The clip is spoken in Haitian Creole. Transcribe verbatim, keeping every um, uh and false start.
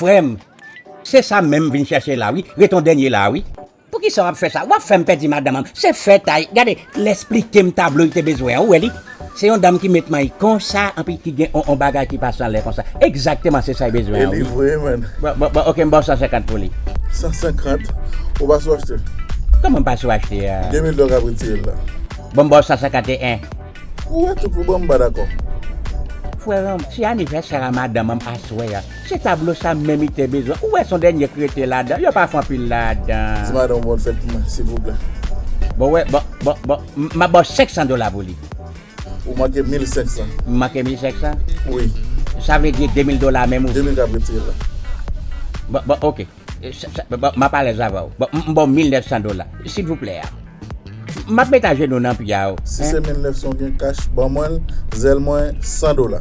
Frè m, se sa menm m vin chèche la wi. Ret yon dènye la wi. Poukisa w ap fè sa? W ap fè m pèdi madanm an. Se fè tay. Gade, l esplike m tablo li te bezwen an. Ou wè li? Se yon dam ki met may konsa, anpi ki gen on, on bagay ki pase anlè konsa. Egzakteman se sa l bezwen an wi. Li vre, man. Bon, bon, bon, ok, m ba w san senkant pou li. San senkant? Ou pa sou achte? Kòman m pa sou achte a? De mil dola ka retire l la. Bon, m ba w san senkant e en. Ou wè tout pou ban m pa dakò. Frè m, se anivèsè a madanm an aswè a. Se tablo sa menm li te bezwen. Ou wè se yon dènye k rete ladan. Yo pa fè anpil ladan. Di madanm ou bòn fèt pou mwen, silvouplè. Bon, wè, bon, bon, bon, m ap ba w senk san dola pou li. Ou manke mil senk san. M manke mil senk san? Wi. Sa vle di de mil dola menm ou? De mil k ap retire la. Bon, bon, ok. E, sa, sa, bon, m ap alèz avè w. Bon, m, m ba w mil nèf san dola. Silvouplè a. M ap met ajenou nan pye a w. Si se mil nèf san w gen kach, ban mwen l, zèl mwen, san dola.